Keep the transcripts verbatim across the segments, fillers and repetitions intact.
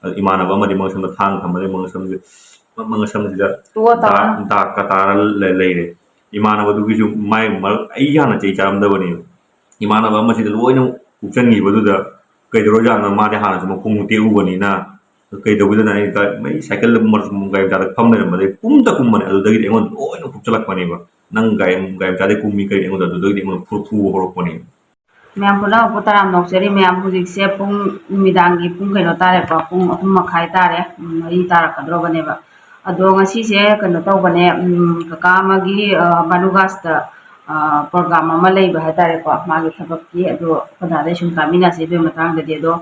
ꯑꯗꯨ ꯏꯃꯥꯟꯅꯕ ꯑꯃꯗꯤ ꯃꯉꯛꯁꯝꯗ ꯊꯥꯡ ꯊꯝꯕꯗꯒꯤ ꯃꯉꯛꯁꯝꯁꯦ, ꯃꯉꯛꯁꯝꯁꯤꯗ ꯇꯨꯋꯣ ꯇꯧꯔꯦ꯫ ꯗꯥꯛ, ꯗꯥꯛꯀ ꯇꯥꯔ ꯂꯩ-, ꯂꯩꯔꯦ꯫ ꯏꯃꯥꯟꯅꯕꯗꯨꯒꯤꯁꯨ ꯃꯥꯏ ꯃꯔꯛ, ꯑꯩ ꯍꯥꯟꯅ ꯆꯩ ꯆꯥꯔꯝꯗꯕꯅꯦꯕ꯫ ꯏꯃꯥꯟꯅꯕ ꯑꯃꯁꯤꯗ ꯂꯣꯏꯅ ꯎꯞꯆꯟꯈꯤꯕꯗꯨꯗ ꯀꯩꯗꯧꯔꯖꯥꯠꯅꯣ? ꯃꯥꯗꯤ ꯍꯥꯟꯅꯁꯨ ꯃꯈꯣꯡ ꯇꯦꯛꯎꯕꯅꯤꯅ ꯀꯩꯗꯧꯕꯗꯅ ꯑꯩ ꯒꯥ-, ꯃꯩ ꯁꯥꯏꯀꯜ ꯃꯔ-, ꯒꯥꯔꯤ ꯃꯆꯥꯗ ꯐꯝ ꯂꯩꯔꯝꯕꯗꯒꯤ ꯄꯨꯝꯗ ꯀꯨꯝꯕꯅꯦ꯫ ꯑꯗꯨꯗꯒꯤꯗꯤ ꯑꯩꯉꯣꯟꯗ ꯂꯣꯏꯅ ꯎꯞꯆꯜꯂꯛꯄꯅꯦꯕ꯫ "ꯅꯪ ꯒꯥꯔꯤ, ꯒꯥꯔꯤ ꯃꯆꯥꯗꯒꯤ ꯀꯨꯝꯃꯤ ꯀꯩ?" ꯑꯩꯉꯣꯟꯗ ꯑꯗꯨꯗꯒꯤꯗꯤ ꯑꯩꯉꯣꯟꯗ ꯐꯨ-, ꯐꯨꯕ ꯍꯧꯔꯛꯄꯅꯦꯕ꯫ ꯃꯌꯥꯝ ꯄꯨꯝꯅꯃꯛꯄꯨ ꯇꯔꯥꯝꯅ ꯑꯣꯛꯆꯔꯤ꯫ ꯃꯌꯥꯝ ꯍꯧꯖꯤꯛꯁꯦ ꯄꯨꯡ, ꯅꯨꯃꯤꯗꯥꯡꯒꯤ ꯄꯨꯡ ꯀꯩꯅꯣ ꯇꯥꯔꯦꯀꯣ, ꯄꯨꯡ ꯑꯍꯨꯝ ꯃꯈꯥꯏ ꯇꯥꯔꯦ, ꯎꯝ, ꯃꯔꯤ ꯇꯥꯔꯛꯀꯗꯧꯔꯕꯅꯦꯕ꯫ ꯑꯗꯣ ꯉꯁꯤꯁꯦ ꯀꯩꯅꯣ ꯇꯧꯕꯅꯦ, ꯎꯝ, ꯀꯀꯥ ꯑꯃꯒꯤ, ꯑ, ꯕꯥꯅꯨꯒꯥꯁꯇ, ꯑ, program ꯑꯃ ꯂꯩꯕ ꯍꯥꯏꯇꯥꯔꯦꯀꯣ, ꯃꯥꯒꯤ ꯊꯕꯛꯀꯤ꯫ ꯑꯗꯣ ꯑꯩꯈꯣꯏ ꯗꯥꯗꯩ ꯁꯨꯝ ꯇꯥꯃꯤꯟꯅꯁꯦ ꯑꯗꯨꯒꯤ ꯃꯇꯥꯡꯗꯗꯤ꯫ ꯑꯗꯣ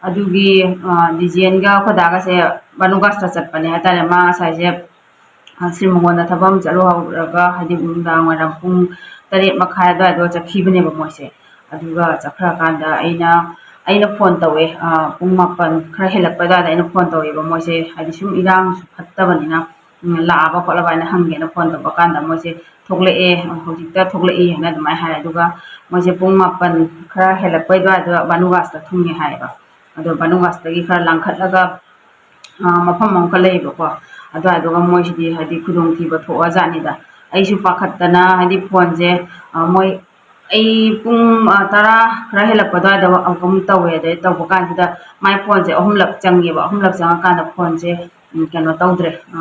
ꯑꯗꯨꯒꯤ, ꯑ, ꯗꯤꯖꯦꯟꯒ ꯑꯩꯈꯣꯏ ꯗꯥꯒꯁꯦ ꯕꯥꯅꯨꯒꯥꯁꯇ ꯆꯠꯄꯅꯦ ꯍꯥꯏꯇꯥꯔꯦ꯫ ꯃꯥ ꯉꯁꯥꯏꯁꯦ ꯑ, ꯁꯤ ꯃꯉꯣꯟꯗ ꯊꯕꯛ ꯑꯃ ꯆꯠꯂꯨ ꯍꯧꯔꯒ, ꯍꯥꯏꯗꯤ ꯅꯨꯡꯗꯥꯡ ꯋꯥꯏꯔꯝ ꯄꯨꯡ ꯇꯔꯦꯠ ꯃꯈꯥꯏ ꯑꯗꯨꯋꯥꯏꯗ ꯆꯠꯈꯤꯕꯅꯦꯕ ꯃꯣꯏꯁꯦ꯫ ꯑꯗꯨꯒ ꯆꯠꯈ꯭ꯔꯀꯥꯟꯗ ꯑꯩꯅ, ꯑꯩꯅ phone ꯇꯧꯋꯦ, ꯑ, ꯄꯨꯡ ꯃꯥꯄꯟ ꯈꯔ ꯍꯦꯜꯂꯛꯄ ꯑꯗꯨꯋꯥꯏꯗ ꯑꯩꯅ phone ꯇꯧꯋꯦꯕ꯫ ꯃꯣꯏꯁꯦ ꯍꯥꯏꯗꯤ ꯁꯨꯝ ꯏꯔꯥꯡꯁꯨ ꯐꯠꯇꯕꯅꯤꯅ, ꯎꯝ, ꯂꯥꯛꯑꯕ ꯈꯣꯠꯂꯕ ꯍꯥꯏꯅ ꯍꯪꯒꯦꯅ phone ꯇꯧꯕ ꯀꯥꯟꯗ ꯃꯣꯏꯁꯦ ꯊꯣꯛꯂꯛꯑꯦ, ꯍꯧꯖꯤꯛꯇ ꯊꯣꯛꯂꯛꯏ ꯍꯥꯏꯅ ꯑꯗꯨꯃꯥꯏꯅ ꯍꯥꯏꯔꯦ꯫ ꯑꯗꯨꯒ ꯃꯣꯏꯁꯦ ꯄꯨꯡ ꯃꯥꯄꯟ ꯈꯔ ꯍꯦꯜꯂꯛꯄꯩ ꯑꯗꯨꯋꯥꯏꯗ ꯕꯥꯅꯨꯒꯥꯁꯇ ꯊꯨꯡꯉꯦ ꯍꯥꯏꯌꯦꯕ꯫ ꯑꯗꯣ ꯕꯥꯅꯨꯒꯥꯁꯇꯒꯤ ꯈꯔ ꯂꯥꯡꯈꯠꯂꯒ ꯑ, ꯃꯐꯝ ꯑꯃꯈꯛ ꯂꯩꯌꯦꯕꯀꯣ꯫ ꯑꯗꯨꯋꯥꯏꯗꯨꯒ ꯃꯣꯏꯁꯤꯗꯤ ꯍꯥꯏꯗꯤ ꯈꯨꯗꯣꯡꯊꯤꯕ ꯊꯣꯛꯑꯖꯥꯠꯅꯤꯗ꯫ ꯑꯩꯁꯨ ꯄꯥꯈꯠꯇꯅ ꯍꯥꯏꯗꯤ phoneꯁꯦ, ꯑ, ꯃꯣꯏ, ꯑꯩ ꯄꯨꯡ, ꯑ, ꯇꯔꯥ ꯈꯔ ꯍꯦꯜꯂꯛꯄ ꯑꯗꯨꯋꯥꯏꯗ ꯑꯃꯨꯛ ꯇꯧꯋꯦ꯫ ꯑꯗꯩ ꯇꯧꯕ ꯀꯥꯟꯁꯤꯗ ꯃꯥꯏ phoneꯁꯦ ꯑꯍꯨꯝꯂꯛ ꯆꯪꯉꯦꯕ꯫ ꯑꯍꯨꯝꯂꯛ ꯆꯪꯉꯀꯥꯟꯗ phoneꯁꯦ, ꯎꯝ, ꯀꯩꯅꯣ ꯇꯧꯗ꯭ꯔꯦ, ꯑ,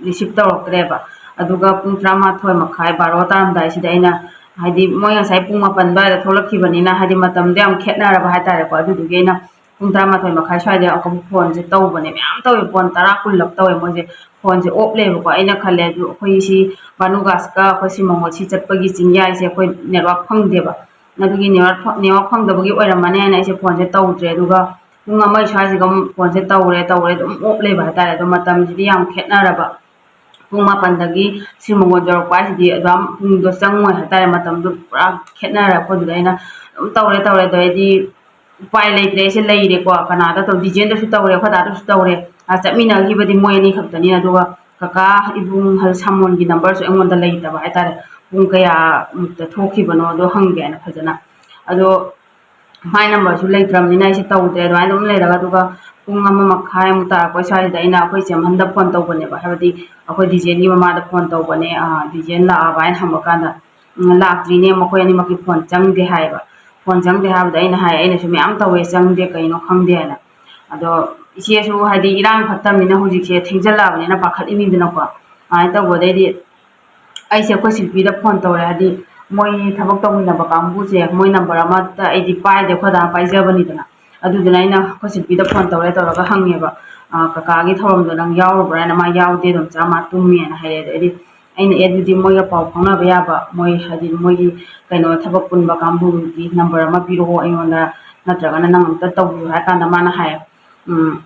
receive ꯇꯧꯔꯛꯇ꯭ꯔꯦꯕ꯫ ꯑꯗꯨꯒ ꯄꯨꯡ ꯇꯔꯥꯃꯥꯊꯣꯏ ꯃꯈꯥꯏ, ꯕꯥꯔꯣ ꯇꯥꯔꯝꯗꯥꯏꯁꯤꯗ ꯑꯩꯅ ꯍꯥꯏꯗꯤ ꯃꯣꯏ ꯉꯁꯥꯏ ꯄꯨꯡ ꯃꯥꯄꯟ ꯑꯗꯨꯋꯥꯏꯗ ꯊꯣꯛꯂꯛꯈꯤꯕꯅꯤꯅ ꯍꯥꯏꯗꯤ ꯃꯇꯝꯗꯣ ꯌꯥꯝ ꯈꯦꯠꯅꯔꯕ ꯍꯥꯏꯇꯥꯔꯦꯀꯣ꯫ ꯑꯗꯨꯗꯨꯒꯤ ꯑꯩꯅ ꯄꯨꯡ ꯇꯔꯥꯃꯥꯊꯣꯏ ꯃꯈꯥꯏ ꯁ꯭ꯋꯥꯏꯗ ꯑꯃꯨꯛ phoneꯁꯦ ꯇꯧꯕꯅꯦ꯫ ꯃꯌꯥꯝ ꯇꯧꯋꯦ, phone ꯇꯔꯥ ꯀꯨꯟꯂꯛ ꯇꯧꯋꯦ ꯃꯣꯏꯁꯦ꯫ Phoneꯁꯦ off ꯂꯩꯌꯦꯕꯀꯣ꯫ ꯑꯩꯅ ꯈꯜꯂꯦ ꯑꯗꯨ ꯑꯩꯈꯣꯏ ꯁꯤ ꯕꯥꯅꯨꯒꯥꯁꯀ ꯑꯩꯈꯣꯏ ꯁꯤ ꯃꯉꯣꯟ ꯁꯤ ꯆꯠꯄꯒꯤ ꯆꯤꯡꯌꯥꯏꯁꯦ ꯑꯩꯈꯣꯏ network ꯐꯪꯗꯦꯕ꯫ ꯑꯗꯨꯒꯤ network ꯐ-, network ꯐꯪꯗꯕꯒꯤ ꯑꯣꯏꯔꯝꯃꯅꯤ ꯍꯥꯏꯅ ꯑꯩꯁꯦ phoneꯁꯦ ꯇꯧꯗ꯭ꯔꯦ꯫ ꯑꯗꯨꯒ ꯄꯨꯡ ꯑꯃ ꯁ꯭ꯋꯥꯏꯁꯤꯒ ꯑꯃꯨꯛ phoneꯁꯦ ꯇꯧꯔꯦ, ꯇꯧꯔꯦ, ꯑꯗꯨꯝ off ꯂꯩꯕ ꯍꯥꯏꯇꯥꯔꯦ꯫ ꯑꯗꯣ ꯃꯇꯝꯁꯤꯗꯤ ꯌꯥꯝ ꯈꯦꯠꯅꯔꯕ꯫ ꯄꯨꯡ ꯃꯥꯄꯟꯗꯒꯤ ꯁꯤ ꯃꯉꯣꯟ ꯌꯧꯔꯛꯄ ꯍꯥꯏꯁꯤꯗꯤ ꯑꯗꯨꯝ ꯄꯨꯡꯗꯣ ꯆꯪꯉꯣꯏ ꯍꯥꯏꯇꯥꯔꯦ꯫ ꯃꯇꯝꯗꯣ ꯄꯨꯔꯥ ꯈꯦꯠꯅꯔꯦ꯫ ꯑꯩꯈꯣꯏꯗꯨꯗ ꯑꯩꯅ ꯑꯗꯨꯝ ꯇꯧꯔꯦ, ꯇꯧꯔꯦ, ꯑꯗꯩꯗꯤ ꯎꯄꯥꯏ ꯂꯩꯇ꯭ꯔꯦ꯫ ꯑꯩꯁꯦ ꯂꯩꯔꯦꯀꯣ꯫ ꯀꯅꯥꯗ ꯇꯧ-, ꯗꯤꯖꯦꯟꯗꯁꯨ ꯇꯧꯔꯦ, ꯑꯩꯈꯣꯏ ꯗꯥꯗꯁꯨ ꯇꯧꯔꯦ꯫ ꯑ, ꯆꯠꯃꯤꯟꯅꯈꯤꯕꯗꯤ ꯃꯣꯏ ꯑꯅꯤ ꯈꯛꯇꯅꯤꯅ꯫ ꯑꯗꯨꯒ ꯀꯀꯥ ꯏꯕꯨꯡ ꯍꯜ-, ꯁꯥꯃꯣꯟꯒꯤ numberꯁꯨ ꯑꯩꯉꯣꯟꯗ ꯂꯩꯇꯕ ꯍꯥꯏꯇꯥꯔꯦ꯫ ꯄꯨꯡ ꯀꯌꯥꯃꯨꯛꯇ ꯊꯣꯛꯈꯤꯕꯅꯣꯗꯣ ꯍꯪꯒꯦꯅ ꯐꯖꯅ꯫ ꯑꯗꯣ ꯃꯥꯏ numberꯁꯨ ꯂꯩꯇ꯭ꯔꯕꯅꯤꯅ ꯑꯩꯁꯦ ꯇꯧꯗ꯭ꯔꯦ꯫ ꯑꯗꯨꯃꯥꯏꯅ ꯑꯗꯨꯝ ꯂꯩꯔꯒ, ꯑꯗꯨꯒ ꯄꯨꯡ ꯑꯃ ꯃꯈꯥꯏꯃꯨꯛ ꯇꯥꯔꯛꯄ ꯁ꯭ꯋꯥꯏꯁꯤꯗ ꯑꯩꯅ ꯑꯩꯈꯣꯏ ꯆꯦ ꯑꯍꯟꯗ ꯐꯣꯟ ꯇꯧꯕꯅꯦꯕ, ꯍꯥꯏꯕꯗꯤ ꯑꯩꯈꯣꯏ ꯗꯤꯖꯦꯟꯒꯤ ꯃꯃꯥꯗ ꯐꯣꯟ ꯇꯧꯕꯅꯦ, "ꯗꯤꯖꯦꯟ ꯂꯥꯛꯑꯕ?" ꯍꯥꯏꯅ ꯍꯪꯕ ꯀꯥꯟꯗ, "ꯎꯝ, ꯂꯥꯛꯇ꯭ꯔꯤꯅꯦ, ꯃꯈꯣꯏ ꯑꯅꯤꯃꯛꯀꯤ ꯐꯣꯟ ꯆꯪꯗꯦ" ꯍꯥꯏꯌꯦꯕ꯫ ꯐꯣꯟ ꯆꯪꯗꯦ ꯍꯥꯏꯕꯗ ꯑꯩꯅ ꯍꯥꯏ, "ꯑꯩꯅꯁꯨ ꯃꯌꯥꯝ ꯇꯧꯋꯦ, ꯆꯪꯗꯦ, ꯀꯩꯅꯣ ꯈꯪꯗꯦ" ꯍꯥꯏꯅ꯫ ꯑꯗꯣ ꯏꯆꯦꯁꯨ ꯍꯥꯏꯗꯤ ꯏꯔꯥꯡ ꯐꯠꯇꯕꯅꯤꯅ ꯍꯧꯖꯤꯛꯁꯦ ꯊꯦꯡꯖꯜꯂꯛꯑꯕꯅꯤꯅ ꯄꯥꯈꯠꯂꯤꯅꯤꯗꯅꯀꯣ꯫ ꯑꯗꯨꯃꯥꯏꯅ ꯇꯧꯕꯗꯩꯗꯤ ꯑꯩꯁꯦ ꯑꯩꯈꯣꯏ ꯁꯤꯜꯄꯤꯗ ꯐꯣꯟ ꯇꯧꯔꯦ, ꯍꯥꯏꯗꯤ ꯃꯣꯏ ꯊꯕꯛ ꯇꯧꯃꯤꯟꯅꯕ ꯀꯥꯡꯕꯨꯁꯦ ꯃꯣꯏ ꯅꯝꯕꯔ ꯑꯃꯠꯇ ꯑꯩꯗꯤ ꯄꯥꯏꯗꯦ, ꯑꯩꯈꯣꯏ ꯗꯥ ꯄꯥꯏꯖꯕꯅꯤꯗꯅ꯫ ꯑꯗꯨꯗꯨꯅ ꯑꯩꯅ ꯑꯩꯈꯣꯏ ꯁꯤꯜꯄꯤꯗ ꯐꯣꯟ ꯇꯧꯔꯦ, ꯇꯧꯔꯒ ꯍꯪꯉꯦꯕ, "ꯑ, ꯀꯀꯥꯒꯤ ꯊꯧꯔꯝꯗꯣ ꯅꯪ ꯌꯥꯎꯔꯨꯕ꯭ꯔꯥ?" ꯍꯥꯏꯅ꯫ "ꯃꯥ ꯌꯥꯎꯗꯦ, ꯑꯗꯨꯝ ꯆꯥ ꯃꯥ ꯇꯨꯝꯃꯦꯅ" ꯍꯥꯏꯔꯛꯑꯦ꯫ ꯑꯗꯩꯗꯤ ꯑꯩꯅ, "ꯑꯦ, ꯑꯗꯨꯗꯤ ꯃꯣꯏꯒ ꯄꯥꯎ ꯐꯥꯎꯅꯕ ꯌꯥꯕ, ꯃꯣꯏ ꯍꯥꯏꯗꯤ ꯃꯣꯏꯒꯤ ꯀꯩꯅꯣ ꯊꯕꯛ ꯄꯨꯟꯕ ꯀꯥꯡꯕꯨꯒꯤ ꯅꯝꯕꯔ ꯑꯃ ꯄꯤꯔꯛꯑꯣ ꯑꯩꯉꯣꯟꯗ, ꯅꯠꯇ꯭ꯔꯒꯅ ꯅꯪ ꯑꯝꯇ ꯇꯧꯕꯤꯌꯨ" ꯍꯥꯏ ꯀꯥꯟꯗ ꯃꯥꯅ ꯍꯥꯏ, ꯎꯝ,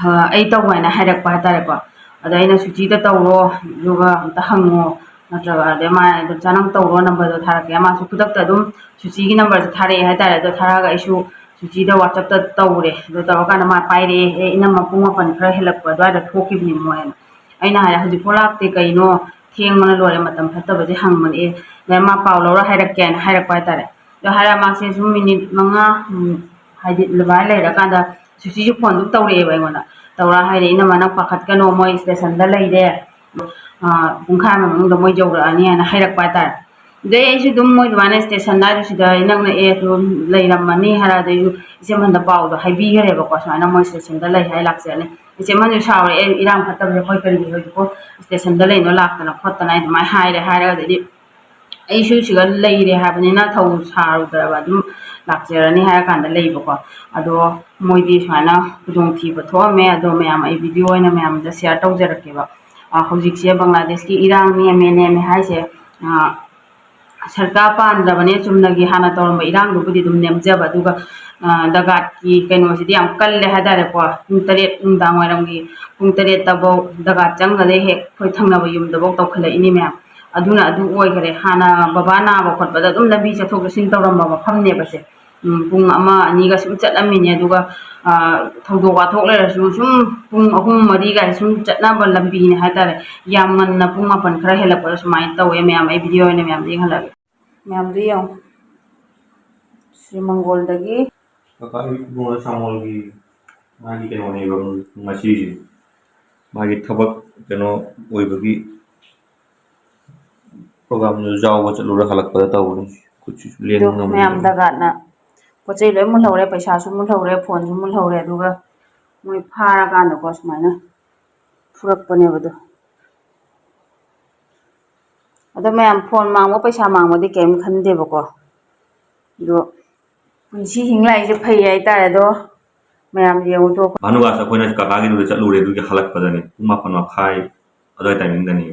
ꯑ, ꯑꯩ ꯇꯧ ꯍꯥꯏꯅ ꯍꯥꯏꯔꯛꯄ ꯍꯥꯏꯇꯥꯔꯦꯀꯣ꯫ ꯑꯗ ꯑꯩꯅ ꯁꯨꯆꯤꯗ ꯇꯧꯔꯣ, ꯑꯗꯨꯒ ꯑꯝꯇ ꯍꯪꯉꯣ, ꯅꯠꯇ꯭ꯔꯒ ꯑꯗꯩ ꯃꯥ ꯑꯗꯨꯝ ꯆꯥ ꯅꯪ ꯇꯧꯔꯣ, ꯅꯝꯕꯔꯗꯣ ꯊꯥꯔꯛꯀꯦ꯫ ꯃꯥꯁꯨ ꯈꯨꯗꯛꯇ ꯑꯗꯨꯝ ꯁꯨꯆꯤꯒꯤ ꯅꯝꯕꯔꯁꯦ ꯊꯥꯔꯛꯑꯦ ꯍꯥꯏꯇꯥꯔꯦ꯫ ꯑꯗꯣ ꯊꯥꯔꯛꯑꯒ ꯑꯩꯁꯨ ꯁꯨꯆꯤꯗ WhatsApp-ꯇ ꯇꯧꯔꯦ꯫ ꯑꯗꯣ ꯇꯧꯔꯀꯥꯟꯗ ꯃꯥ ꯄꯥꯏꯔꯛꯑꯦ, "ꯑꯦ, ꯏꯅꯝꯃ, ꯄꯨꯡ ꯃꯥꯄꯟ ꯈꯔ ꯍꯦꯜꯂꯛꯄ ꯑꯗꯨꯋꯥꯏꯗ ꯊꯣꯛꯈꯤꯕꯅꯤ ꯃꯣꯏ" ꯍꯥꯏꯅ꯫ ꯑꯩꯅ ꯍꯥꯏꯔꯦ, "ꯍꯧꯖꯤꯛꯐꯥꯎ ꯂꯥꯛꯇꯦ ꯀꯩꯅꯣ, ꯊꯦꯡꯕꯅ ꯂꯣꯏꯔꯦ, ꯃꯇꯝ ꯐꯠꯇꯕꯁꯦ ꯍꯪꯕꯅꯦ"꯫ ꯑꯦ, ꯑꯗꯩ ꯃꯥ ꯄꯥꯎ ꯂꯧꯔ ꯍꯥꯏꯔꯛꯀꯦꯅ ꯍꯥꯏꯔꯛꯄ ꯍꯥꯏꯇꯥꯔꯦ꯫ ꯑꯗꯣ ꯍꯥꯏꯔ ꯃꯥꯁꯦ ꯁꯨꯝ ꯃꯤꯅꯤꯠ ꯃꯉꯥ, ꯎꯝ, ꯍꯥꯏꯗꯤ ꯑꯗꯨꯃꯥꯏꯅ ꯂꯩꯔꯀꯥꯟꯗ ꯁꯨꯆꯤꯁꯨ ꯐꯣꯟ ꯑꯗꯨꯝ ꯇꯧꯔꯛꯑꯦꯕ ꯑꯩꯉꯣꯟꯗ꯫ ꯇꯧꯔ ꯍꯥꯏꯔꯦ, "ꯏꯅꯝꯃ, ꯅꯪ ꯄꯥꯈꯠꯀꯅꯣ, ꯃꯣꯏ ꯁ꯭ꯇꯦꯁꯟꯗ ꯂꯩꯔꯦ, ꯑ, ꯄꯨꯡꯈꯥꯏ ꯑꯃ ꯃꯅꯨꯡꯗ ꯃꯣꯏ ꯌꯧꯔꯛꯑꯅꯤ" ꯍꯥꯏꯅ ꯍꯥꯏꯔꯛꯄ ꯍꯥꯏꯇꯥꯔꯦ꯫ ꯑꯗꯩ ꯑꯩꯁꯨ ꯑꯗꯨꯝ ꯃꯣꯏ ꯑꯗꯨꯃꯥꯏꯅ ꯁ꯭ꯇꯦꯁꯟꯗ ꯍꯥꯏꯗꯣ ꯁꯤꯗ ꯏꯅꯛ ꯅꯛꯑꯦ, ꯑꯗꯨꯝ ꯂꯩꯔꯝꯃꯅꯤ ꯍꯥꯏꯔ, ꯑꯗꯩꯁꯨ ꯏꯆꯦ ꯑꯍꯟꯗ ꯄꯥꯎꯗꯣ ꯍꯥꯏꯕꯤꯈ꯭ꯔꯦꯕꯀꯣ, "ꯁꯨꯃꯥꯏꯅ ꯃꯣꯏ ꯁ꯭ꯇꯦꯁꯟꯗ ꯂꯩ ꯍꯥꯏ, ꯂꯥꯛꯆꯔꯅꯤ"꯫ ꯏꯆꯦ ꯑꯍꯟꯁꯨ ꯁꯥꯎꯔꯦ, "ꯑꯦ, ꯏꯔꯥꯡ ꯐꯠꯇꯕꯁꯦ ꯑꯩꯈꯣꯏ ꯀꯔꯤꯒꯤ ꯍꯧꯖꯤꯛꯄꯨ ꯁ꯭ꯇꯦꯁꯟꯗ ꯂꯩꯅꯣ, ꯂꯥꯛꯇꯅ ꯈꯣꯠꯇꯅ?" ꯑꯩ ꯑꯗꯨꯃꯥꯏꯅ ꯍꯥꯏꯔꯦ꯫ ꯍꯥꯏꯔꯒ ꯑꯗꯩꯗꯤ ꯑꯩꯁꯨ ꯁꯤꯗ ꯂꯩꯔꯦ ꯍꯥꯏꯕꯅꯤꯅ ꯊꯧ ꯁꯥꯔꯨꯗ꯭ꯔꯕ, ꯑꯗꯨꯝ ꯂꯥꯛꯆꯔꯅꯤ ꯍꯥꯏꯔ ꯀꯥꯟꯗ ꯂꯩꯕꯀꯣ꯫ ꯑꯗꯣ ꯃꯣꯏꯗꯤ ꯁꯨꯃꯥꯏꯅ ꯈꯨꯗꯣꯡꯊꯤꯕ ꯊꯣꯛꯑꯝꯃꯦ꯫ ꯑꯗꯣ ꯃꯌꯥꯝ, ꯑꯩ video ꯑꯣꯏꯅ ꯃꯌꯥꯝꯗ share ꯇꯧꯖꯔꯛꯀꯦꯕ꯫ ꯑ, ꯍꯧꯖꯤꯛꯁꯦ ꯕꯪꯒ꯭ꯂꯥꯗꯦꯁꯀꯤ ꯏꯔꯥꯡ ꯅꯦꯝꯃꯦ, ꯅꯦꯝꯃꯦ ꯍꯥꯏꯁꯦ, ꯑ, ꯁꯔꯀꯥꯔ ꯄꯥꯟꯗ꯭ꯔꯕꯅꯦ, ꯆꯨꯝꯅꯒꯤ ꯍꯥꯟꯅ ꯇꯧꯔꯝꯕ ꯏꯔꯥꯡꯗꯨꯕꯨꯗꯤ ꯑꯗꯨꯝ ꯅꯦꯝꯖꯕ, ꯑꯗꯨꯒ, ꯑ, ꯗꯒꯥꯠꯀꯤ ꯀꯩꯅꯣꯁꯤꯗꯤ ꯌꯥꯝ ꯀꯜꯂꯦ ꯍꯥꯏꯇꯥꯔꯦꯀꯣ꯫ ꯄꯨꯡ ꯇꯔꯦꯠ, ꯅꯨꯡꯗꯥꯡ ꯋꯥꯏꯔꯝꯒꯤ ꯄꯨꯡ ꯇꯔꯦꯠꯇꯐꯧ ꯗꯒꯥꯠ ꯆꯪꯒꯗꯩ ꯍꯦꯛ ꯑꯩꯈꯣꯏ ꯊꯪꯅꯕ ꯌꯨꯝꯗꯐꯧ ꯇꯧꯈꯠꯂꯛꯏꯅꯤ ꯃꯌꯥꯝ꯫ ꯑꯗꯨꯅ ꯑꯗꯨ ꯑꯣꯏꯈꯔꯦ꯫ ꯍꯥꯟꯅ ꯕꯕꯥ ꯅꯥꯕ ꯈꯣꯠꯄꯗ ꯑꯗꯨꯝ ꯂꯝꯕꯤ ꯆꯠꯊꯣꯛ ꯆꯠꯁꯤꯟ ꯇꯧꯔꯝꯕ ꯃꯐꯝꯅꯦꯕꯁꯦ꯫ ꯎꯝ, ꯄꯨꯡ ꯑꯃ ꯑꯅꯤꯒ ꯁꯨꯝ ꯆꯠꯂꯝꯃꯤꯅꯦ꯫ ꯑꯗꯨꯒ, ꯑ, ꯊꯧꯗꯣꯛ ꯋꯥꯊꯣꯛ ꯂꯩꯔꯁꯨ ꯁꯨꯝ ꯄꯨꯡ ꯑꯍꯨꯝ ꯃꯔꯤꯒ ꯁꯨꯝ ꯆꯠꯅꯕ ꯂꯝꯕꯤꯅꯦ ꯍꯥꯏꯇꯥꯔꯦ꯫ ꯌꯥꯝ ꯉꯟꯅ ꯄꯨꯡ ꯃꯥꯄꯟ ꯈꯔ ꯍꯦꯜꯂꯛꯄꯗ ꯁꯨꯃꯥꯏꯅ ꯇꯧꯋꯦ ꯃꯌꯥꯝ꯫ ꯑꯩ video ꯑꯣꯏꯅ ꯃꯌꯥꯝꯗ ꯌꯦꯡꯍꯜꯂꯛꯑꯒꯦ꯫ ꯃꯌꯥꯝꯗꯨ ꯌꯦꯡꯉꯨ꯫ ꯁ꯭ꯔꯤ ꯃꯪꯒꯣꯜꯗꯒꯤ ꯀꯀꯥ, ꯑꯩ ꯏꯕꯨꯡꯉꯣ ꯁꯥꯃꯣꯜꯒꯤ ꯃꯥꯒꯤ ꯀꯩꯅꯣꯅꯦꯕ ꯉꯁꯤꯁꯦ, ꯃꯥꯒꯤ ꯊꯕꯛ ꯀꯩꯅꯣ ꯑꯣꯏꯕꯒꯤ ꯄ꯭ꯔꯣꯒꯥꯝꯗꯨ ꯌꯥꯎꯕ ꯆꯠꯂꯨꯔ ꯍꯜꯂꯛꯄꯗ ꯇꯧꯕꯅꯤ꯫ ꯈꯨꯠꯁꯤꯁꯨ ꯂꯦꯡꯕ ꯑꯗꯨ ꯉꯝꯗꯦ꯫ ꯃꯌꯥꯝ ꯗꯒꯥꯠꯅ ꯄꯣꯠ ꯆꯩ ꯂꯣꯏ ꯃꯨꯜꯍꯧꯔꯦ, ꯄꯩꯁꯥꯁꯨ ꯃꯨꯜꯍꯧꯔꯦ, ꯐꯣꯟꯁꯨ ꯃꯨꯜꯍꯧꯔꯦ꯫ ꯑꯗꯨꯒ ꯃꯣꯏ ꯐꯥꯔꯀꯥꯟꯗꯀꯣ ꯁꯨꯃꯥꯏꯅ ꯐꯨꯔꯛꯄꯅꯦꯕ ꯑꯗꯣ꯫ ꯑꯗꯣ ꯃꯌꯥꯝ ꯐꯣꯟ ꯃꯥꯡꯕ, ꯄꯩꯁꯥ ꯃꯥꯡꯕꯗꯤ ꯀꯔꯤꯝ ꯈꯟꯗꯦꯕꯀꯣ꯫ ꯑꯗꯣ ꯄꯨꯟꯁꯤ ꯍꯤꯡ ꯂꯥꯛꯏꯁꯦ ꯐꯩ ꯍꯥꯏꯇꯥꯔꯦ꯫ ꯑꯗꯣ ꯃꯌꯥꯝ ꯌꯦꯡꯉꯨꯗꯣ꯫ ꯚꯥꯅꯨꯒꯥꯁ ꯑꯩꯈꯣꯏꯅ ꯀꯀꯥꯒꯤꯗꯨꯗ ꯆꯠꯂꯨꯔꯦ, ꯑꯗꯨꯒꯤ ꯍꯜꯂꯛꯄꯗꯅꯦ, ꯄꯨꯡ ꯃꯥꯄꯟ ꯃꯈꯥꯏ ꯑꯗꯨꯋꯥꯏ ꯇꯥꯏꯃꯤꯡꯗꯅꯦ꯫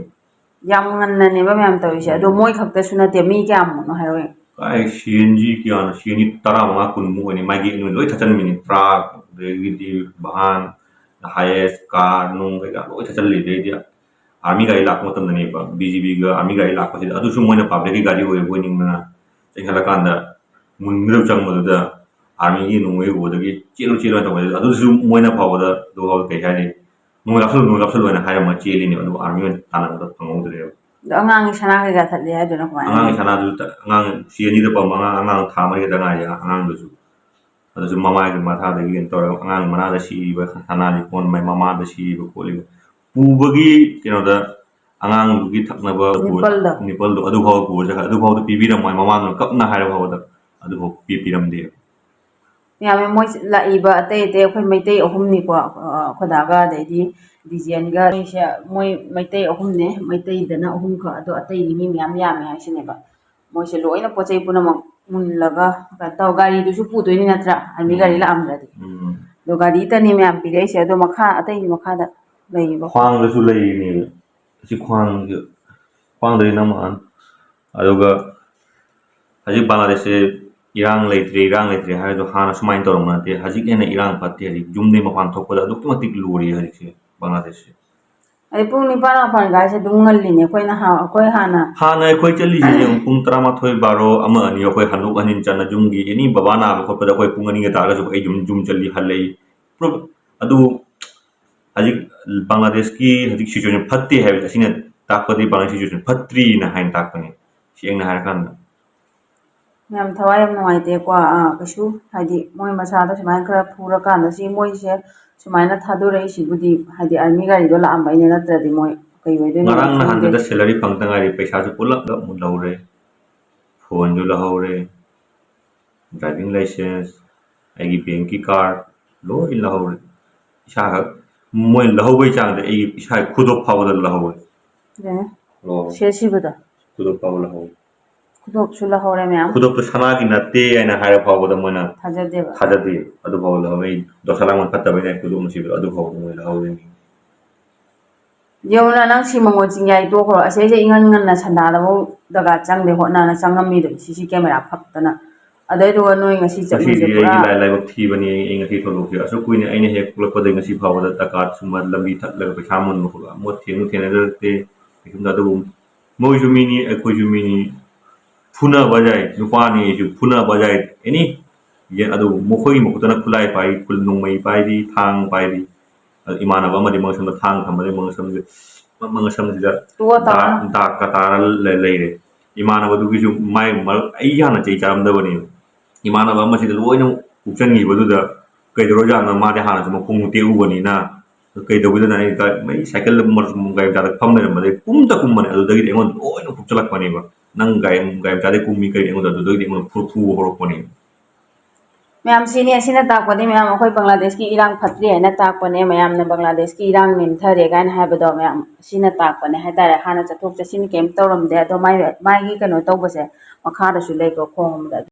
ꯌꯥꯝ ꯉꯟꯅꯅꯦꯕ ꯃꯌꯥꯝ ꯇꯧꯔꯤꯁꯦ꯫ ꯑꯗꯣ ꯎꯝ꯫ ꯃꯣꯏ ꯈꯛꯇꯁꯨ ꯅꯠꯇꯦ, ꯃꯤ ꯀꯌꯥꯃꯨꯛꯅꯣ ꯍꯥꯏꯔꯣ ꯌꯦꯡꯉꯣ꯫ ꯀꯥꯏ ꯁꯤ ꯑꯦꯟ ꯖꯤ ꯀꯌꯥꯅꯣ, ꯁꯤ ꯑꯦꯟ ꯖꯤ ꯇꯔꯥꯃꯉꯥ ꯀꯨꯟꯃꯨꯛ ꯑꯣꯏꯅꯤ, ꯃꯥꯏꯒꯤ ꯅꯣꯏ ꯂꯣꯏ ꯊꯠꯆꯟꯕꯤꯅꯤ, ꯇ꯭ꯔꯥꯛ, ꯑꯗꯒꯤꯗꯤ ꯚꯥꯟ, ꯍꯥꯏꯌꯦꯁ, ꯀꯥꯔ ꯅꯨꯡ ꯀꯩꯀꯥ ꯂꯣꯏ ꯊꯠꯆꯜꯂꯤ꯫ ꯑꯗꯩꯗꯤ ꯑꯥꯔꯃꯤ ꯒꯥꯔꯤ ꯂꯥꯛꯄ ꯃꯇꯝꯗꯅꯦꯕ, ꯕꯤ ꯖꯤ ꯕꯤꯒ ꯑꯥꯔꯃꯤ ꯒꯥꯔꯤ ꯂꯥꯛꯄꯁꯤꯗ, ꯑꯗꯨꯁꯨ ꯃꯣꯏꯅ ꯄꯕ꯭ꯂꯤꯛꯀꯤ ꯒꯥꯔꯤ ꯑꯣꯏꯕ ꯑꯣꯏꯅꯤꯡꯗꯅ ꯆꯦꯟꯈꯠꯂꯀꯥꯟꯗ ꯃꯨꯟꯒꯗꯕ ꯆꯪꯕꯗꯨꯗ ꯑꯥꯔꯃꯤꯒꯤ ꯅꯣꯡꯃꯩ ꯎꯕꯗꯒꯤ ꯆꯦꯜꯂꯨ ꯆꯦꯜꯂꯨ ꯍꯥꯏꯅ ꯇꯧꯕꯗ, ꯑꯗꯨꯁꯨ ꯃꯣꯏꯅ ꯐꯥꯎꯕꯗ ꯑꯗꯨ ꯐꯥꯎꯕꯗ ꯀꯩ ꯍꯥꯏꯅꯤ, "ꯅꯣꯡꯃꯩ ꯀꯥꯞꯁꯜꯂꯨ, ꯅꯣꯡꯃꯩ ꯀꯥꯞꯁꯜꯂꯨ" ꯍꯥꯏꯅ ꯍꯥꯏꯔꯝꯃ ꯆꯦꯜꯂꯤꯅꯦꯕ, ꯑꯗꯨꯒ ꯑꯥꯔꯃꯤ ꯑꯣꯏꯅ ꯇꯥꯟꯅꯕꯗ ꯐꯪꯍꯧꯗ꯭ꯔꯦꯕ꯫ ꯑꯗꯣ ꯑꯉꯥꯡꯒꯤ ꯁꯅꯥ ꯀꯩꯀꯥ ꯊꯠꯂꯦ ꯍꯥꯏꯗꯨꯅ ꯀꯃꯥꯏꯅ? ꯑꯉꯥꯡꯒꯤ ꯁꯅꯥꯗꯨ ꯇ-, ꯑꯉꯥꯡ ꯁꯤ ꯑꯅꯤꯗ ꯄꯝꯕ ꯑꯉꯥꯡ, ꯑꯉꯥꯡ ꯊꯥ ꯃꯔꯤ ꯈꯛꯇ ꯉꯥꯏꯔꯤ ꯑꯉꯥꯡꯗꯨꯁꯨ꯫ ꯑꯗꯨꯁꯨ ꯃꯃꯥꯏꯒꯤ ꯃꯊꯥꯗꯒꯤ ꯀꯩꯅꯣ ꯇꯧꯔꯒ ꯑꯉꯥꯡ ꯃꯅꯥꯗ ꯁꯤꯔꯤꯕ ꯁꯅꯥ ꯂꯤꯛꯀꯣꯟ, ꯃꯥꯏ ꯃꯃꯥꯗ ꯁꯤꯔꯤꯕ ꯈꯣꯠꯂꯤꯕ ꯄꯨꯕꯒꯤ ꯀꯩꯅꯣꯗ ꯑꯉꯥꯡꯗꯨꯒꯤ ꯊꯛꯅꯕ ꯄꯨ-, ꯅꯤꯄꯜꯗꯣ꯫ ꯅꯤꯄꯜꯗꯣ ꯑꯗꯨꯐꯥꯎ ꯄꯨꯔ ꯆꯠꯈ꯭ꯔꯦ꯫ ꯑꯗꯨꯐꯥꯎꯗ ꯄꯤꯕꯤꯔꯝꯃꯣ ꯍꯥꯏ, ꯃꯃꯥꯗꯨꯅ ꯀꯞꯅ ꯍꯥꯏꯔ ꯐꯥꯎꯕꯗ ꯑꯗꯨꯐꯥꯎ ꯄꯤ-, ꯄꯤꯔꯝꯗꯦ꯫ ꯌꯥꯝꯃꯦ꯫ ꯃꯣꯏ ꯂꯥꯛꯏꯕ ꯑꯇꯩ ꯑꯇꯩ ꯑꯩꯈꯣꯏ ꯃꯩꯇꯩ ꯑꯍꯨꯝꯅꯤꯀꯣ, ꯑ, ꯑꯩꯈꯣꯏ ꯗꯥꯒ ꯑꯗꯩꯗꯤ ꯗꯤꯖꯦꯟꯒ, ꯃꯣꯏꯁꯦ, ꯃꯣꯏ ꯃꯩꯇꯩ ꯑꯍꯨꯝꯅꯦ, ꯃꯩꯇꯩꯗꯅ ꯑꯍꯨꯝꯈꯛ, ꯑꯗꯣ ꯑꯇꯩꯗꯤ ꯃꯤ ꯃꯌꯥꯝ ꯌꯥꯝꯃꯦ ꯍꯥꯏꯁꯤꯅꯦꯕ꯫ ꯃꯣꯏꯁꯦ ꯂꯣꯏꯅ ꯄꯣꯠ ꯆꯩ ꯄꯨꯝꯅꯃꯛ ꯃꯨꯜꯂꯒ ꯀꯩꯅꯣ ꯇꯧ, ꯒꯥꯔꯤꯗꯨꯁꯨ ꯄꯨꯗꯣꯏꯅꯤ ꯅꯠꯇ꯭ꯔꯥ, ꯑꯥꯔꯃꯤ ꯒꯥꯔꯤ ꯎꯝ꯫ ꯂꯥꯛꯑꯝꯗ꯭ꯔꯗꯤ꯫ ꯎꯝ꯫ ꯑꯗꯣ ꯒꯥꯔꯤꯇꯅꯤ ꯃꯌꯥꯝ ꯄꯤꯔꯛꯏꯁꯦ꯫ ꯑꯗꯣ ꯃꯈꯥ, ꯑꯇꯩꯒꯤ ꯃꯈꯥꯗ ꯂꯩꯔꯤꯕ ꯈ꯭ꯋꯥꯡꯗꯁꯨ ꯂꯩꯔꯤꯅꯦꯕ꯫ ꯑꯁꯤ ꯈ꯭ꯋꯥꯡꯁꯦ, ꯈ꯭ꯋꯥꯡꯗꯒꯤ ꯅꯝꯃꯛꯑꯅꯤ꯫ ꯑꯗꯨꯒ ꯍꯧꯖꯤꯛ ꯕꯪꯒ꯭ꯂꯥꯗꯦꯁꯁꯦ ꯏꯔꯥꯡ ꯂꯩꯇ꯭ꯔꯦ, ꯏꯔꯥꯡ ꯂꯩꯇ꯭ꯔꯦ ꯍꯥꯏꯔꯁꯨ ꯍꯥꯟꯅ ꯁꯨꯃꯥꯏꯅ ꯇꯧꯔꯝꯕ ꯅꯠꯇꯦ꯫ ꯍꯧꯖꯤꯛ ꯍꯦꯟꯅ ꯏꯔꯥꯡ ꯐꯠꯇꯦ꯫ ꯍꯧꯖꯤꯛ ꯌꯨꯝꯗꯒꯤ ꯃꯄꯥꯟ ꯊꯣꯛꯄꯗ ꯑꯗꯨꯛꯀꯤ ꯃꯇꯤꯛ ꯂꯨꯔꯤ ꯍꯧꯖꯤꯛꯁꯦ ꯕꯪꯒ꯭ꯂꯥꯗꯦꯁꯁꯦ꯫ ꯑꯗꯩ ꯄꯨꯡ ꯅꯤꯄꯥꯟ ꯃꯥꯄꯟ ꯀꯥꯏꯁꯦ ꯑꯗꯨꯝ ꯉꯜꯂꯤꯅꯦ꯫ ꯑꯩꯈꯣꯏꯅ ꯍꯥ-, ꯑꯩꯈꯣꯏ ꯍꯥꯟꯅ ꯍꯥꯟꯅ ꯑꯩꯈꯣꯏ ꯆꯠꯂꯤꯁꯦ ꯌꯦꯡꯉꯨ, ꯄꯨꯡ ꯇꯔꯥꯃꯥꯊꯣꯏ, ꯕꯥꯔꯣ, ꯑꯃ, ꯑꯅꯤ ꯑꯩꯈꯣꯏ ꯍꯟꯗꯣꯛ ꯍꯟꯖꯤꯟ ꯆꯠꯅ ꯌꯨꯝꯒꯤ ꯑꯦꯅꯤ ꯕꯕꯥ ꯅꯥꯕ ꯈꯣꯠꯄꯗ ꯑꯩꯈꯣꯏ ꯄꯨꯡ ꯑꯅꯤꯒ ꯇꯥꯔꯒꯁꯨ ꯑꯩ ꯌꯨꯝ, ꯌꯨꯝ ꯆꯠꯂꯤ, ꯍꯜꯂꯛꯏ꯫ ꯄ꯭ꯔꯣ-, ꯑꯗꯨ ꯍꯧꯖꯤꯛ ꯕꯪꯒ꯭ꯂꯥꯗꯦꯁꯀꯤ ꯍꯧꯖꯤꯛ situation ꯐꯠꯇꯦ ꯍꯥꯏꯕꯁꯦ ꯑꯁꯤꯅ ꯇꯥꯛꯄꯗꯤ ꯕꯪꯒ꯭ꯂꯥꯗꯦꯁ situation ꯐꯠꯇ꯭ꯔꯤꯅ ꯍꯥꯏꯅ ꯇꯥꯛꯄꯅꯤ, ꯁꯦꯡꯅ ꯍꯥꯏꯔꯀꯥꯟꯗ꯫ ꯃꯌꯥꯝ ꯊꯋꯥꯏ ꯌꯥꯝ ꯅꯨꯡꯉꯥꯏꯇꯦꯀꯣ꯫ ꯑꯥ, ꯀꯩꯁꯨ ꯍꯥꯏꯗꯤ ꯃꯣꯏ ꯃꯁꯥꯗ ꯁꯨꯃꯥꯏꯅ ꯈꯔ ꯐꯨꯔꯀꯥꯟꯗ ꯁꯤ ꯃꯣꯏꯁꯦ ꯁꯨꯃꯥꯏꯅ ꯊꯥꯗꯣꯔꯛꯏꯁꯤꯕꯨꯗꯤ ꯍꯥꯏꯗꯤ army ꯒꯥꯔꯤꯗꯣ ꯂꯥꯛꯑꯝꯕꯩꯅꯦ, ꯅꯠꯇ꯭ꯔꯗꯤ ꯃꯣꯏ ꯀꯩ ꯑꯣꯏꯗꯣꯏꯅꯣ ꯉꯔꯥꯡ ꯈꯪꯗꯦ꯫ ꯅꯍꯥꯟꯗꯨꯗ salary ꯐꯪꯗ ꯉꯥꯏꯔꯤ, ꯄꯩꯁꯥꯁꯨ ꯄꯨꯂꯞ ꯂꯧꯔꯦ, phoneꯁꯨ ꯂꯧꯍꯧꯔꯦ, driving licence, ꯑꯩꯒꯤ bankꯀꯤ card ꯂꯣꯏ ꯂꯧꯍꯧꯔꯦ꯫ ꯏꯁꯥꯈꯛ ꯃꯣꯏ ꯂꯧꯍꯧꯕꯩ ꯆꯥꯡꯗ ꯑꯩ ꯏꯁꯥ ꯈꯨꯗꯣꯞ ꯐꯥꯎꯕꯗ ꯂꯧꯍꯧꯔꯦ꯫ ꯑꯗꯨꯅꯦ꯫ ꯑꯣ꯫ ꯁꯦ ꯁꯤꯕꯗꯣ꯫ ꯈꯨꯗꯣꯞ ꯐꯥꯎꯕ ꯂꯧꯍꯧꯔꯦ꯫ ꯈꯨꯗꯣꯞꯁꯨ ꯂꯧꯍꯧꯔꯦ ꯃꯌꯥꯝ꯫ ꯈꯨꯗꯣꯞꯇꯣ ꯁꯅꯥꯒꯤ ꯅꯠꯇꯦ ꯍꯥꯏꯅ ꯍꯥꯏꯔ ꯐꯥꯎꯕꯗ ꯃꯣꯏꯅ ꯊꯥꯖꯗꯦꯕ꯫ ꯊꯥꯖꯗꯦ꯫ ꯑꯗꯨ ꯐꯥꯎꯕ ꯂꯧꯍꯧꯔꯦ꯫ ꯗꯣꯁꯥ ꯂꯥꯡꯕꯟ ꯐꯠꯇꯕꯩꯅꯦ ꯈꯨꯗꯣꯞ ꯃꯁꯤꯕꯗꯣ ꯑꯗꯨ ꯐꯥꯎꯕ ꯃꯣꯏ ꯂꯧꯍꯧꯔꯦ꯫ ꯌꯦꯡꯉꯨꯅ, ꯅꯪ ꯁꯤ ꯃꯉꯣꯟ ꯆꯤꯡꯌꯥꯏ ꯇꯣꯛꯈ꯭ꯔꯣ, ꯑꯁꯤꯁꯦ ꯏꯉꯟ ꯉꯟꯅ ꯁꯟꯗꯥꯗꯐꯥꯎ ꯗꯔꯀꯥꯔ ꯆꯪꯗꯦ ꯍꯣꯠꯅꯅ ꯆꯪꯉꯝꯃꯤꯗꯣ ꯁꯤ ꯁꯤ camera ꯐꯛꯇꯅ꯫ ꯑꯗꯩꯗꯨꯒ ꯅꯣꯏ ꯉꯁꯤ ꯆꯠꯂꯤꯁꯦ ꯉꯁꯤꯗꯤ ꯄꯨꯔꯥ ꯑꯩꯒꯤ ꯂꯥꯏ ꯂꯥꯏꯕꯛ ꯊꯤꯕꯅꯤ, ꯑꯩ ꯉꯁꯤ ꯊꯧꯗꯣꯛꯁꯦ ꯑꯁꯨꯛ ꯀꯨꯏꯅ ꯑꯩꯅ ꯍꯦꯛ ꯄꯣꯛꯂꯛꯄꯗꯒꯤ ꯉꯁꯤ ꯐꯥꯎꯕꯗ ꯗꯔꯀꯥꯔ ꯁꯨꯝꯕ ꯂꯝꯕꯤ ꯊꯠꯂꯒ ꯄꯩꯁꯥ ꯃꯨꯟꯕ ꯈꯣꯠꯄ ꯑꯃ ꯊꯦꯡꯁꯨ ꯊꯦꯡꯅꯖꯔꯛꯇꯦ꯫ ꯀꯩꯁꯨꯝꯇ ꯑꯗꯨꯕꯨ ꯃꯣꯏꯁꯨ ꯃꯤꯅꯤ, ꯑꯩꯈꯣꯏꯁꯨ ꯃꯤꯅꯤ, ꯐꯨꯅꯕ ꯌꯥꯏ, ꯅꯨꯄꯥꯅꯤ ꯑꯩꯁꯨ ꯐꯨꯅꯕ ꯌꯥꯏ, ꯑꯦꯅꯤ꯫ ꯑꯗꯨꯕꯨ ꯃꯈꯣꯏꯒꯤ ꯃꯈꯨꯠꯇꯅ ꯈꯨꯠꯂꯥꯏ ꯄꯥꯏꯔꯤ, ꯈꯨꯜ ꯅꯣꯡꯃꯩ ꯄꯥꯏꯔꯤ, ꯊꯥꯡ ꯄꯥꯏꯔꯤ꯫ ꯑꯗꯨ ꯏꯃꯥꯟꯅꯕ ꯑꯃꯗꯤ ꯃꯉꯛꯁꯝꯗ ꯊꯥꯡ ꯊꯝꯕꯗꯒꯤ ꯃꯉꯛꯁꯝꯁꯦ, ꯃꯉꯛꯁꯝꯁꯤꯗ ꯇꯣꯛꯑꯣ, ꯇꯧꯔꯅꯨ꯫ ꯗꯥꯛ, ꯗꯥꯛꯀ ꯇꯥꯔ ꯂꯩ-, ꯂꯩꯔꯦ꯫ ꯏꯃꯥꯟꯅꯕꯗꯨꯒꯤꯁꯨ ꯃꯥꯏ ꯃꯔꯛ ꯑꯩ ꯍꯥꯟꯅ ꯆꯩ ꯆꯥꯔꯝꯗꯕꯅꯦꯕ꯫ ꯏꯃꯥꯟꯅꯕ ꯑꯃꯁꯤꯗ ꯂꯣꯏꯅ ꯎꯞꯁꯟꯈꯤꯕꯗꯨꯗ ꯀꯩꯗꯧꯔꯖꯥꯠꯅꯣ? ꯃꯥꯗꯤ ꯍꯥꯟꯅꯁꯨ ꯃꯈꯣꯡ ꯇꯦꯛꯎꯕꯅꯤꯅ ꯀꯩꯗꯧꯕꯤꯗꯅ ꯑꯩ ꯒꯥꯔꯤ, ꯃꯩ ꯁꯥꯏꯀꯜ ꯃꯔ-, ꯒꯥꯔꯤ ꯃꯆꯥꯗ ꯐꯝ ꯂꯩꯔꯝꯕꯗꯒꯤ ꯄꯨꯝꯗ ꯀꯨꯝꯕꯅꯦ꯫ ꯑꯗꯨꯗꯒꯤꯗꯤ ꯑꯩꯉꯣꯟꯗ ꯂꯣꯏꯅ ꯀꯨꯞꯆꯜꯂꯛꯄꯅꯦꯕ꯫ "ꯅꯪ ꯒꯥꯔꯤ, ꯒꯥꯔꯤ ꯃꯆꯥꯗꯒꯤ ꯀꯨꯝꯃꯤ ꯀꯩ?" ꯑꯩꯉꯣꯟꯗ ꯑꯗꯨꯗꯒꯤꯗꯤ ꯑꯩꯉꯣꯟꯗ ꯐꯨ-, ꯐꯨꯕ ꯍꯧꯔꯛꯄꯅꯦ꯫ ꯃꯌꯥꯝ ꯁꯤꯅꯤ, ꯑꯁꯤꯅ ꯇꯥꯛꯄꯗꯤ ꯃꯌꯥꯝ ꯑꯩꯈꯣꯏ ꯕꯪꯒ꯭ꯂꯥꯗꯦꯁꯀꯤ ꯏꯔꯥꯡ ꯐꯠꯇ꯭ꯔꯦ ꯍꯥꯏꯅ ꯇꯥꯛꯄꯅꯦ, ꯃꯌꯥꯝꯅ ꯕꯪꯒ꯭ꯂꯥꯗꯦꯁꯀꯤ ꯏꯔꯥꯡ ꯅꯦꯝꯊꯔꯦ ꯀꯥꯏꯅ ꯍꯥꯏꯕꯗꯣ ꯃꯌꯥꯝ ꯁꯤꯅ ꯇꯥꯛꯄꯅꯦ ꯍꯥꯏꯇꯥꯔꯦ꯫ ꯍꯥꯟꯅ ꯆꯠꯊꯣꯛ ꯆꯠꯁꯤꯟ ꯀꯩꯝ ꯇꯧꯔꯝꯗꯦ, ꯑꯗꯣ ꯃꯥꯏ, ꯃꯥꯒꯤ ꯀꯩꯅꯣ ꯇꯧꯕꯁꯦ ꯃꯈꯥꯗꯁꯨ ꯂꯩꯀꯣ, ꯈꯣꯡ ꯑꯃꯗ꯫